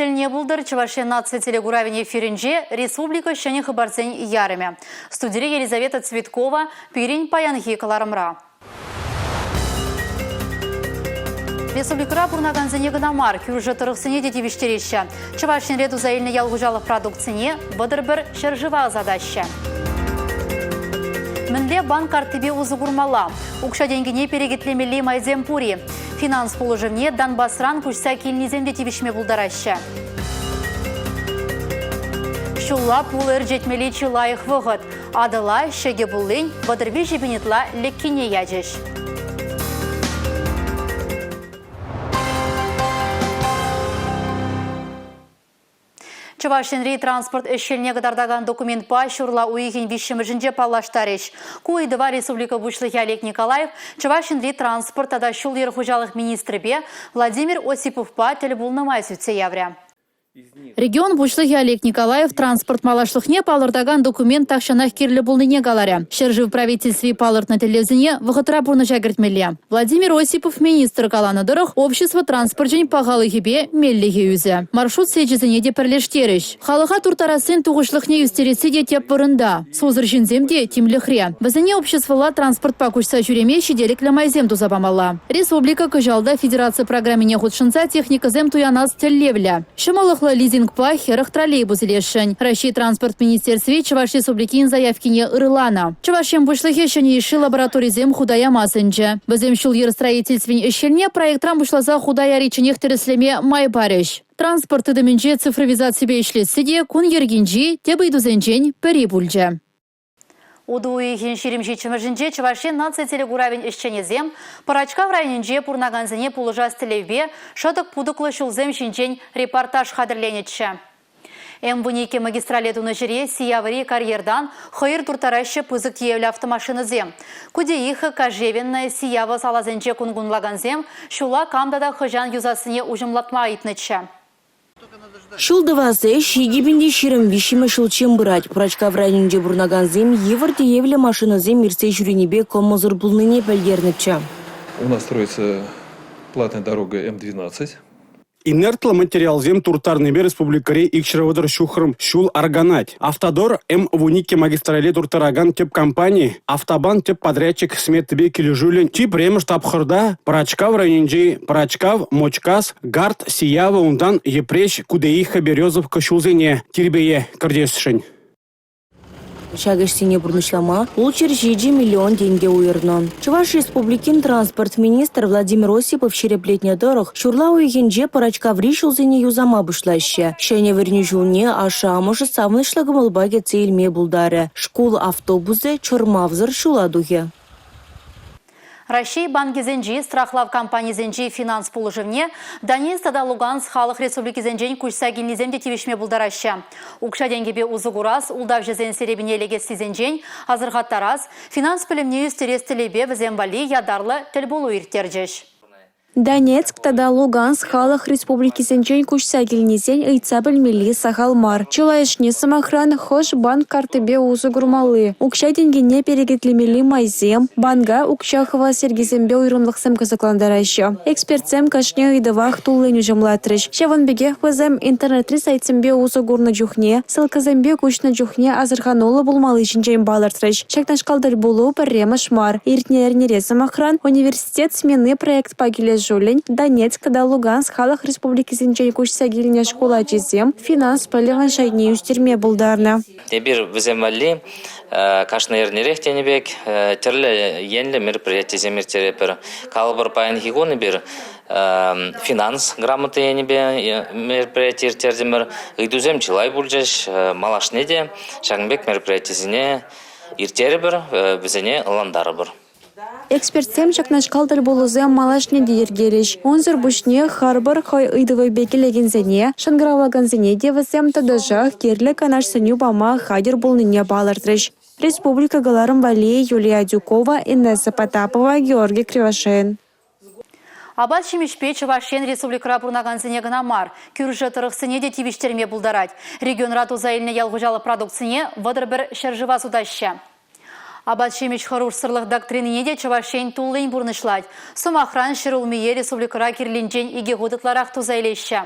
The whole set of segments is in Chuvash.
тӗлне пултӑр Чӑваш Ен наци телекуравӗн эфирӗнче республика ҫӗнӗ хыпарсен ярӑмӗ. Студире Елизавета Цветкова пирӗн паянхи кӑларӑмра. Республикӑра пурӑнакансене кӑна мар, кӳршӗ тӑрӑхсене те тивӗҫтереҫҫӗ. Чӑваш Енре туса илнӗ ял хуҫалӑх продукцине 31 ҫӗршыва ӑсатаҫҫӗ. Мӗнле банк карттипе усӑ курмалла? Укҫа-тенкӗне перекетлемелли майсем пур-и? Финанс пулӑшӑвне Донбасран куҫса килнисем те тивӗҫме пултараҫҫӗ. Ҫулла пулӑ ӗрчетмелли чи лайӑх вӑхӑт. Атӑла ҫӗкӗ пуллин 33 пин ытла лӗккине ячӗҫ. Чӑваш Енри транспорт ӗҫ-хӗлне кӑтартакан документпа ҫурла уйӑхӗн виҫҫӗмӗшӗнче паллаштарӗҫ. Ку ыйтӑва республика Пуҫлӑхӗ Олег Николаев Чӑваш Енри транспорт тата ҫул-йӗр хуҫалӑх министрӗпе Владимир Осиповпа тӗл пулнӑ май сӳтсе яврӗ. Регион Пуҫлӑхӗ Олег Николаев транспорт малашлӑхне палӑртакан документ тахҫанах кирлӗ пулнине каларӗ. Ҫӗршыв правительстви палӑртнӑ тӗллевсене вӑхӑтра пурнӑҫа кӗртмелле. Владимир Осипов министр каланӑ тӑрӑх, общество транспорчӗн пахалӑхӗпе меллӗхӗ ӳсӗ. Маршрут сечӗсене те пӗрлештерӗҫ. Халӑха турттарассин тухӑҫлӑхне ӳстересси те тӗп вырӑнта. Сусӑр ҫынсем те тимлӗхре. Вӗсене обществӑлла транспортпа куҫса ҫӳреме ҫителӗклӗ майсем туса памалла. Республика кӑҫал та федераци программине хутшӑнса техникӑсем туянас тӗллевлӗ. Ҫӑмӑллӑхлӑ лизингпа 40 троллейбус илесшӗн. Раҫҫей транспорт министерстви Чӑваш Республикин заявкине ырланӑ. Чӑваш Ен Пуҫлӑхӗ ҫӗнӗ йышши лабораторисем хута яма сӗнчӗ. Вӗсем ҫул-йӗр строительствин ӗҫ-хӗлне проектран пуҫласа хута яричченех тӗрӗслеме май парӗҫ. Транспорт тытӑмӗнче цифровизаципе ӗҫлесси те кун йӗркинчи тӗп ыйтусенчен пӗри пулчӗ. Утӑ уйӑхӗн 27-мӗшӗнче Чӑваш Ен наци телекуравӗн ӗҫченӗсем Пӑрачкав районӗнче пурӑнакансене пулӑшас тӗллевпе шӑтӑк-путӑклӑ ҫулсем ҫинчен репортаж хатӗрленӗччӗ. М12 магистрале тунӑ ҫӗре Сиявӑри карьертан хӑйӑр турттараҫҫӗ пысӑк тиевлӗ автомашинӑсем. Кудеиха, Кожевенная, Сиява саласенче кун кунлакансем ҫула кам тата хӑҫан юсассине уҫӑмлатма ыйтнӑччӗ. Ҫул тӑвас ӗҫ 2023-мӗш ҫулччен пырать. Пӑрачкав районӗнче пурӑнакансем йывӑр тиевлӗ машинӑсем иртсе ҫӳренипе кӑмӑлсӑр пулнине пӗлтернӗччӗ. У нас строится платная дорога М-12. Инертлӑ материалсем турттарнипе республикӑри 230 ҫухрӑм ҫул арканать. «Автодор» М-12 магистрале турттаракан тӗп компани «Автобан» тӗп подрядчик сметипе килӗшӳллӗн чи пӗрремӗш тапхӑрта Пӑрачкав районӗнчи Пӑрачкав, Мочкас, Гарт, Сиява, унтан Йӗпреҫ, Кудеиха, Березовка ҫулсене тирпее кӗртесшӗн. Ҫак ӗҫсене пурнӑҫлама 607 миллион тенкӗ уйӑрнӑ. Чӑваш Республикин транспорт министрӗ Владимир Осипов ҫирӗплетнӗ тӑрӑх, ҫурла уйӑхӗнче Пӑрачкаври ҫулсене юсама пуҫлаҫҫӗ. Ҫӗнӗ вӗренӳ ҫулне ашшӗ-амӑшӗ савӑнӑҫлӑ кӑмӑлпа кӗтсе илме пултарӗ. Шкул автобусӗ чӑрмавсӑр ҫула тухӗ. Раҫҫей банкӗсенчи, страхлав компанисенчи финанс пулӑшӑвне Донецк тата Луганск халӑх республикисенчен куҫса килнисем те тивӗҫме пултараҫҫӗ. Укҫа-тенкӗпе усӑ курас, ултавҫӑсен серепине лекессисенчен асӑрхаттарас, финанс пӗлӗвне ӳстерес тӗллевпе вӗсем валли ятарлӑ тӗлпулу ирттерчӗҫ. Донецк тата Луганск халӑх республикисенчен куҫса килнисен ыйтса пӗлмелли сахал мар. Чылайӑшне, сӑмахран, хӑш банк карттипе усӑ курмалли, укҫа-тенкӗне перекетлемелли майсем, банка укҫа хывас йӗркесемпе уйрӑмлӑхсем кӑсӑклантараҫҫӗ. Экспертсем кашни ыйтӑвах туллин уҫӑмлатрӗҫ. Ҫавӑн пекех вӗсем интернетри сайтсемпе усӑ курнӑ чухне, ссылкӑсемпе куҫнӑ чухне асӑрхануллӑ пулмалли ҫинчен палӑртрӗҫ. Ҫакнашкал тӗлпулу пӗрремӗш мар. Иртнӗ эрнере, сӑмахран, университет Университет смени проектпа килӗшӳллӗн Донецк тата Луганск халӑх республикисенчен куҫса килнӗ шкул ачисем финанс пӗлӗвӗн шайне ӳстерме пултарнӑ. Эпир вӗсем валли кашни эрнерех тенӗ пек тӗрлӗ енлӗ мероприятисем ирттеретпӗр. Калӑпӑр, паянхи кун эпир финанс грамоти енӗпе мероприяти ирттертӗмӗр. Ыйтусем чылай пулчӗҫ. Малашне те ҫакӑн пек мероприятисене ирттерӗпӗр, вӗсене ӑнлантарӑпӑр. Экспертсем ҫакнашкал тӗлпулусем малашне те йӗркелӗҫ. Унсӑр пуҫне харпӑр хӑй ыйтӑвӗпе килекенсене, шӑнкӑравлакансене те вӗсем тӑтӑшах кирлӗ канаш-сӗнӳ пама хатӗр пулнине палӑртрӗҫ. Республика кӑларӑм валли Юлия Адюкова, Инесса Потапова, Георгий Кривошеин. Апат-ҫимӗҫпе Чӑваш Ен республикӑра пурӑнакансене кӑна мар, кӳршӗ тӑрӑхсене те тивӗҫтерме пултарать. Регионра туса илнӗ ял хуҫалӑх продукцине 31 ҫӗршыва сутаҫҫӗ. Апат-ҫимӗҫ хӑрушсӑрлӑх доктринине те Чӑваш Ен туллин пурнӑҫлать. Сӑмахран, ҫӗрулмие республикӑра кирлинчен икӗ хут ытларах туса илеҫҫӗ.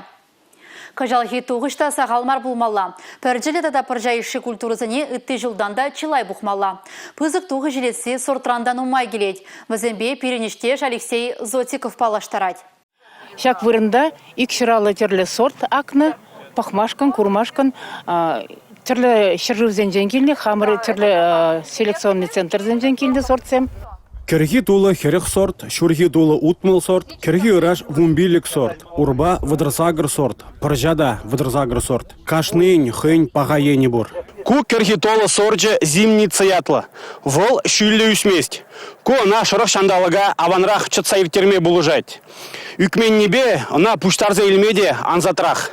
Кӑҫалхи тухӑҫ та сахал мар пулмалла. Пӗрчӗллӗ тата пӑрҫа йышши культурӑсене ытти ҫултан та чылай пухмалла. Пысӑк тухӑҫ илесси сортран та нумай килет. Вӗсемпе пирӗн ӗҫтеш Алексей Зотиков паллаштарать. Ҫак вырӑнта ик ҫӑраллӑ тӗрлӗ сорт акнӑ, пӑхмашкӑн, курмашкӑн тӗрлӗ ҫӗршывсенчен килнӗ, хамӑр тӗрлӗ селекционный центрсенчен килнӗ сортсем. Кӗрхи тулӑ 40 сорт, ҫурхи тулӑ 60 сорт, кӗрхи ыраш 15 сорт, урпа 38 сорт, пӑрҫа та 38 сорт. Кашнийӗн хӑйӗн паха енӗ пур. Ку кӗрхи тулӑ сорчӗ зимница ятлӑ. Вӑл ҫӳллӗ ӳсмест. Ку ӑна шӑрӑх ҫанталӑка аванрах чӑтса ирттерме пулӑшать. Ӳкменнипе ӑна пуҫтарса илме те ансатрах.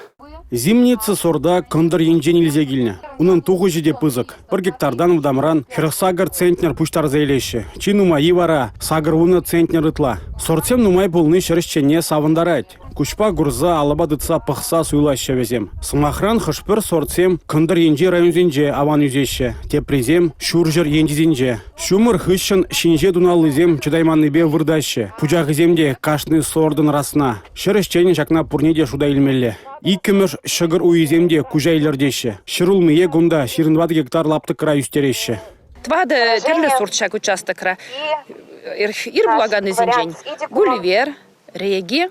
Зимница сорта кӑнтӑр енчен илсе килнӗ. Унӑн тухӑҫӗ те пысӑк. Пӗр гектартан вӑтамран 48 центнер пуҫтарса илеҫҫӗ. Чи нумаййи вара 80 центнер ытла. Сортсем нумай пулни ҫӗр ӗҫченне савӑнтарать. Куҫпа курса, алӑпа тытса пӑхса суйлаҫҫӗ вӗсем. Сӑмахран, хӑш-пӗр сортсем кӑнтӑр енчи районсенче аван ӳсеҫҫӗ, теприсем ҫурҫӗр енчисенче. Ҫумӑр хыҫҫӑн ҫинҫе туналлисем чӑтайманнипе выртаҫҫӗ. Пучахӗсем те кашни сортӑн расна. Ҫӗр ӗҫченӗн ҫакна пурне те шута илмелле. Иккӗмӗш ҫӑкӑр уйӗсем те куҫа илӗртеҫҫӗ. Ҫӗрулмие кунта 24 гектар лаптӑкра ӳстереҫҫӗ. Тӑватӑ тӗрлӗ сорт ҫак участокра. Ир пулаканнисенчен Гулливер, Реги,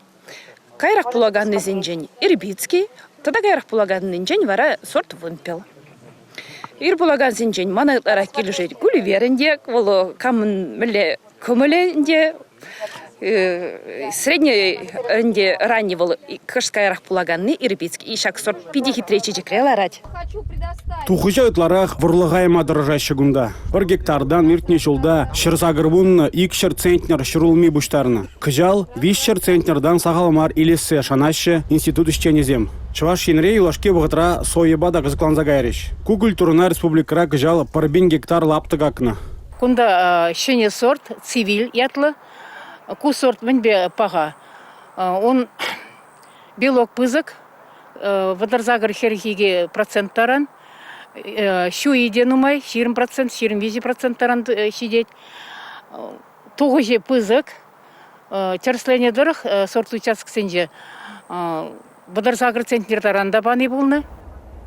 каярах пулаканнисенчен Ирбитский тата каярах пулаканнинчен вара сорт Вымпел. Ир пулакансенчен мана ытларах килӗшет Гулливер ӗнтӗ, вӑл камӑн мӗнле кӑмӑлӗ ӗнтӗ, средний ӗнтӗ ранний вӑл кӑшт каярах пулаканни Ирбитский. Ҫак сорт питӗ хитре чечекре ларать. Тухӑҫа ытларах вӑрлӑха яма тӑрӑшаҫҫӗ кунта. Пӗр гектартан иртнӗ ҫулта 180 200 центнер ҫӗрулми пуҫтарнӑ. Кӑҫал 300 центнертан сахал мар илессе шанаҫҫӗ институт ӗҫченӗсем. Чӑваш Енре юлашки вӑхӑтра сойӑпа та кӑсӑкланса кайрӗҫ. Ку культурӑна республикӑра кӑҫал пӗр пин гектар лаптӑк акнӑ. Кунта ҫӗнӗ сорт «Цивиль» ятлӑ. Ку сорт мӗнпе паха? Он белок пысӑк, 38 хӗрхике процент таран. Ҫуйи те нумай, 20 процент, 23 процент таран ҫитет. Тухӑҫӗ пысӑк. Тӗрӗсленӗ тӑрӑх сорт участоксенче 38 центнер таран та пани пулнӑ.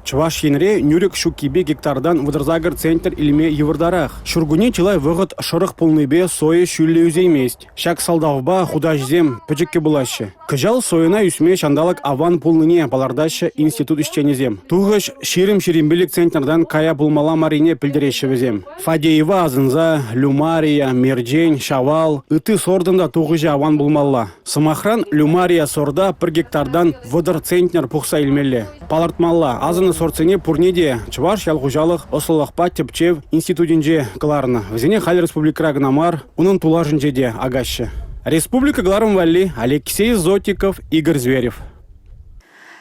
Чӑваш Енре нӳрӗк ҫуккипе гектартан 38 центнер илме йывӑртарах. Ҫуркунне чылай вӑхӑт шӑрӑх пулнипе соя ҫӳллӗ ӳсеймест. Ҫак сӑлтавпа хутаҫсем пӗчӗккӗ пулаҫҫӗ. Кӑҫал сойӑна ӳсме ҫанталӑк аван пулнине палӑртаҫҫӗ институт ӗҫченӗсем. Тухӑҫ 20-25 центнертан кая пулмалла маррине пӗлтереҫҫӗ вӗсем. Фадеева асӑнса Люмария, Мерчен, Ҫавал, ытти сортӑн та тухӑҫӗ аван пулмалла. Сӑмахран, Люмария сорта пӗр гектартан 30 центнер пухса илмелле. Палӑртмалла, асӑннӑ сортсене пурне те Чӑваш ял хуҫалӑх ӑслӑлӑхпа тӗпчев институтӗнче кӑларнӑ. Вӗсене халӗ республикӑра кӑна мар, унӑн тулашӗнче те акаҫҫӗ. Республика кӑларӑм валли Алексей Зотиков, Игорь Зверев.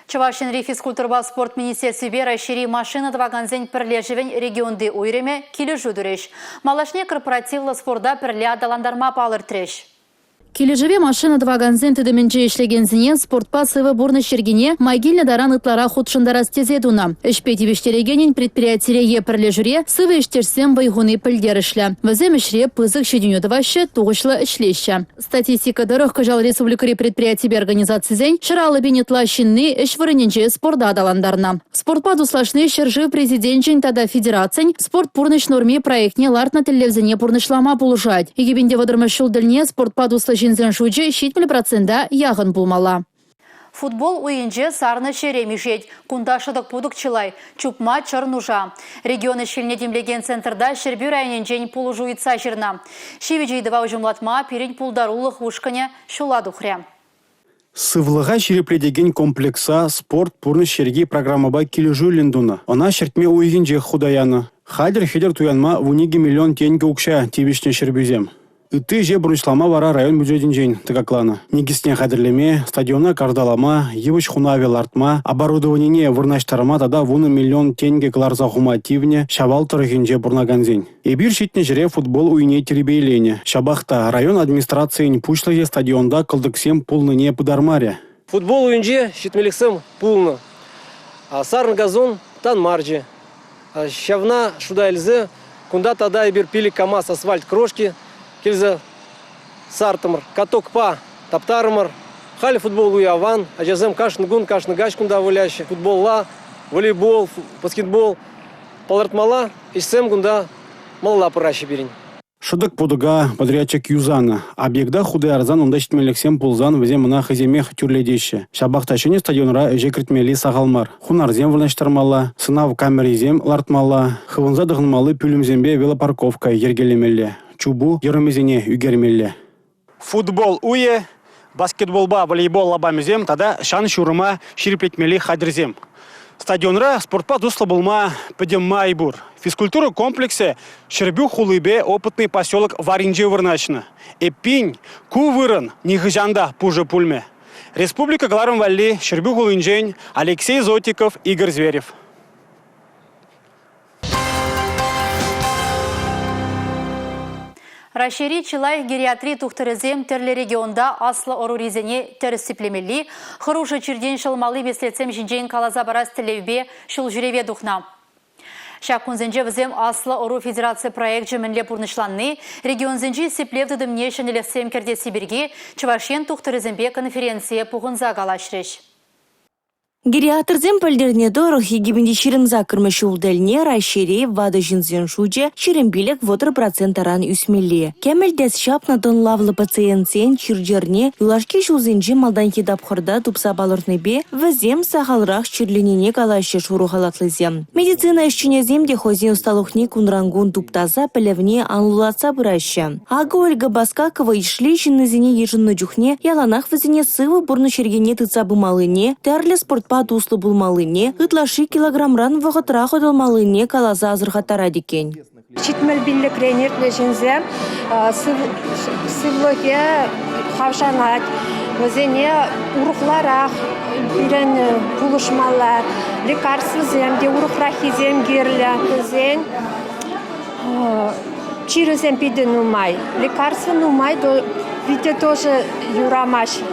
Чӑваш Енри физкультурӑпа спорт министерствипе Раҫҫейри машина тӑвакансен пӗрлешӗвӗн регионти уйрӑмӗ килӗшӳ турӗҫ. Малашне корпоративлӑ спорта пӗрле аталантарма палӑртрӗҫ. Килӗшӗве машина тӑвакансен тытӑмӗнче ӗҫлекенсене спортпа сывӑ пурнӑҫ йӗркине май килнӗ таран ытларах хутшӑнтарас тесе тунӑ. Ӗҫпе тивӗҫтерекенӗн предприятире е пӗрлешӳре сывӑ ӗҫтешсем вӑй хуни пӗлтерӗшлӗ. Вӗсем ӗҫре пысӑк ҫитӗнӳ тӑваҫҫӗ, тухӑҫлӑ ӗҫлеҫҫӗ. Статистика тӑрӑх, кӑҫал республикӑри предприятипе организацисен 150 пин ытла ҫынни ӗҫ вырӑнӗнче спорта аталантарнӑ. Спортпа туслашни ҫӗршыв Президенчӗн тата федерацин Спорт пурнӑҫ норми проектне лартнӑ тӗллевсене пурнӑҫлама пулӑшать. 2030 ҫул тӗлне спортпа туслӑ ҫынсен шучӗ 70 процента яхӑн пулмалла. Футбол уйӗнче сарнӑ ҫерем ишет. Кунта шӑтӑк-путӑк чылай. Чупма чӑр нуша. Регион ӗҫ-хӗлне тимлекен центрта Ҫӗрпӳ районӗнчен пулӑшу ыйтса ҫырнӑ. Ҫивӗч ыйтӑва уҫӑмлатма пирӗн пултарулӑх ушкӑнӗ ҫула тухрӗ. Сывлӑха ҫирӗплетекен комплекса «Спорт пурнӑҫ йӗрки» программӑпа килӗшӳллӗн тунӑ. Ӑна ҫӗртме уйӑхӗнчех хута янӑ. Хатӗр-хӗтӗр туянма 12 миллион тенкӗ укҫа тивӗҫнӗ ҫӗрпӳсем. Ытти ӗҫе пурнӑҫлама вара район бюджетӗнчен тӑкакланӑ. Никӗсне хатӗрлеме, стадиона карталама, йывӑҫ хунавӗ лартма, оборудованине вырнаҫтарма тата 10 миллион тенкӗ кӑларса хума тивнӗ Ҫавал тӑрӑхӗнче пурӑнакансен. Эпир ҫитнӗ ҫӗре футбол уйне тирпейленӗ. Ҫапах та район администрацийӗн пуҫлӑхӗ стадионта кӑлтӑксем пулнине пытармарӗ. Футбол уйӗнче ҫитмелӗхсем пулнӑ. Сарнӑ газон тан марчӗ. Ҫавна шута илсе кунта тата эпир 5 КАМАЗ асфальт крошки килсе сартӑмӑр, катокпа таптарӑмӑр. Халӗ футбол уйӗ аван, ачасем кашни кун, кашни каҫ кунта выляҫҫӗ. Футболла, волейбол, баскетбол. Палӑртмалла, ӗҫсем кунта малалла пыраҫҫӗ пирӗн. Шӑтӑк-путӑка подрядчик юсанӑ. Объекта хута ярсан унта ҫитменлӗхсем пулсан вӗсем ӑна хӑйсемех тӳрлетеҫҫӗ. Ҫапах та ҫӗнӗ стадионра ӗҫе кӗртмелли сахал мар. Хунарсем вырнаҫтармалла, сӑнав камерисем лартмалла, хывӑнса тӑхӑнмалли пӳлӗмсемпе велопарковка йӗркелемелле, чупу йӑрӑмӗсене ӳкермелле. Футбол уйӗ, баскетболпа волейбол лапамӗсем тата ҫан-ҫурӑма ҫирӗплетмелли хатӗрсем. Стадионра спортпа туслӑ пулма пӗтӗм май пур. Физкультура комплексӗ Ҫӗрпӳ хулипе Опытный поселок варринче вырнаҫнӑ. Эппин, ку вырӑн нихӑҫан та пушӑ пулмӗ. Республика кӑларӑм валли Ҫӗрпӳ хулинчен Алексей Зотиков, Игорь Зверев. Раҫҫейри чылай гериатри тухтӑрӗсем тӗрлӗ регионта аслӑ ӑрурисене тӗрӗс сиплемелли, хӑрушӑ чиртен ҫӑлмалли меслетсем ҫинчен каласа парас тӗллевпе ҫул ҫӳреве тухнӑ. Ҫак кунсенче вӗсем Аслӑ ӑру федераци проекчӗ мӗнле пурнӑҫланни, регионсенчи сиплев тытӑмне ҫӗнӗлӗхсем кӗртесси пирки Чӑваш Ен тухтӑрӗсемпе конференцие пухӑнса калаҫрӗҫ. Гериатрсем пӗлтернӗ тӑрӑх, 2028-мӗш ҫул тӗлне Раҫҫейре ватӑ ҫынсен шучӗ 25-30 процент таран ӳсмелле. Кӗмӗл тӗс ҫапнӑ тӑнлавлӑ пациентсен чир-чӗрне юлашки ҫулсенче малтанхи тапхӑрта тупса палӑртнипе вӗсем сахалрах чирленине калаҫҫӗ шурӑ халатлисем. Медицина ӗҫченӗсем те хӑйсен ӑсталӑхне кунран-кун туптаса пӗлӗвне анлӑлатса пыраҫҫӗ. Акӑ Ольга Баскакова Ишлей ҫыннисене йышӑннӑ чухне яланах вӗсене сывӑ пурнӑҫ йӗркине тытса пымаллине, тӗрлӗ спортпа туслӑ пулмаллине, ытлашши килограмран вӑхӑтра хӑтӑлмаллине каласа асӑрхаттарать иккен. 75-рен иртнӗ ҫынсем сывлӑхӗ хавшанать, вӗсене урӑхларах пирӗн пулӑшмалла, лекарствӑсем те урӑхраххисем кирлӗ. Вӗсен Чирӗсем питӗ нумай. Лекарство нумай питӗ тоже юрамасть.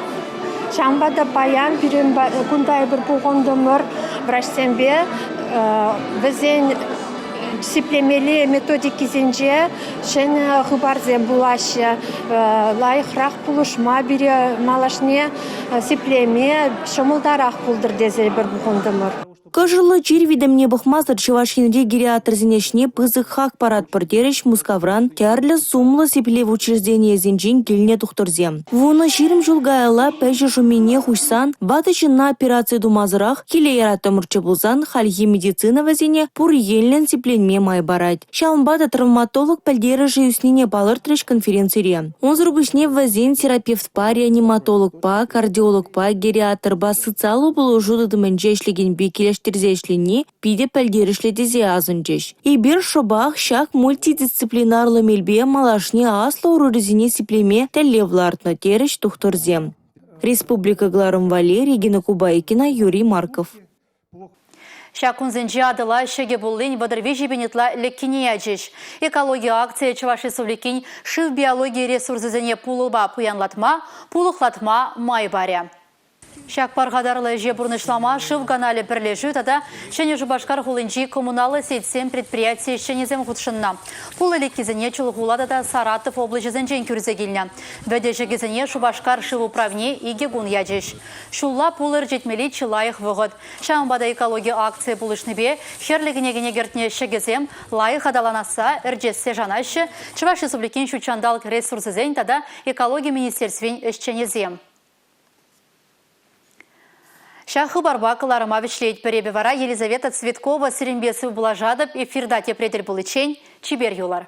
Ҫавӑнпа та паян пирӗн кунта эпир пухӑнтӑмӑр врачсемпе. Вӗсен сиплемелли методикисенче ҫӗнӗ хыпарсем пулаҫҫӗ. Лайӑхрах пулӑшма пире малашне сиплеме ҫӑмӑлтарах пултӑр тесе эпир пухӑнтӑмӑр. Кӑшӑллӑ чир витӗмне пӑхмасӑр Чӑваш Енри гериатрсен ӗҫне пысӑк хак паратпӑр терӗҫ Мускавран тӗрлӗ сумлӑ сиплев учрежденийӗсенчен килнӗ тухтӑрсем. 10-20 ҫул каялла пӗҫӗ шӑммине хуҫсан ватӑ ҫынна операци тумасӑрах киле яраттӑмӑрччӗ пулсан хальхи медицина вӗсене пур енлӗн сипленме май парать. Ҫавӑнпа та травматолог пӗлтерӗшӗ ӳснине палӑртрӗҫ конференцире. Унсӑр пуҫне вӗсен терапевтпа, реаниматологпа, кардиологпа, гериатрпа социаллӑ пулӑшу тытӑмӗнче ӗҫлекенпе килӗштерсе ӗҫлени питӗ пӗлтерӗшлӗ тесе асӑнчӗҫ. Эпир шӑпах ҫак мультидисциплинарлӑ мелпе малашне аслӑ ӑрурисене сиплеме тӗллев лартнӑ терӗҫ тухтӑрсем. Республика кӑларӑм валли Регина Кубайкина, Юрий Марков. Ҫак кунсенче Атӑла ҫӗкӗ пуллин 33 пин ытла лӗккине ячӗҫ. Экологи акцийӗ Чӑваш Республикин шыв биологи ресурсӗсене пулӑпа пуянлатма, пулӑхлатма май парӗ. Ҫак пархатарлӑ ӗҫе пурнӑҫлама шыв каналӗ пӗрлешӳ тата Ҫӗнӗ Шупашкар хулинчи коммуналлӑ сетьсем предприяти ӗҫченӗсем хутшӑннӑ. Пулӑ лӗккисене Чулхула тата Саратов облаҫӗсенчен кӳрсе килнӗ. Вӗтӗ ҫӗкӗсене Шупашкар шыв управне икӗ кун ячӗҫ. Ҫулла пулӑ ӗрчетмелли чи лайӑх вӑхӑт. Ҫавӑнпа та экологи акцийӗ пулӑшнипе хӗрлӗ кӗнекене кӗртнӗ ҫӗкӗсем лайӑх аталанасса, ӗрчессе шанаҫҫӗ Чӑваш Республикин ҫут ҫанталӑк ресурсӗсен тата экологи министерствин ӗҫченӗсем. Ҫак хыпарпа кӑларӑма вӗҫлетпӗр. Эпӗ вара Елизавета Цветкова сирӗнпе сывпуллашатӑп. Эфирта тепре тӗл пуличчен чипер юлӑр.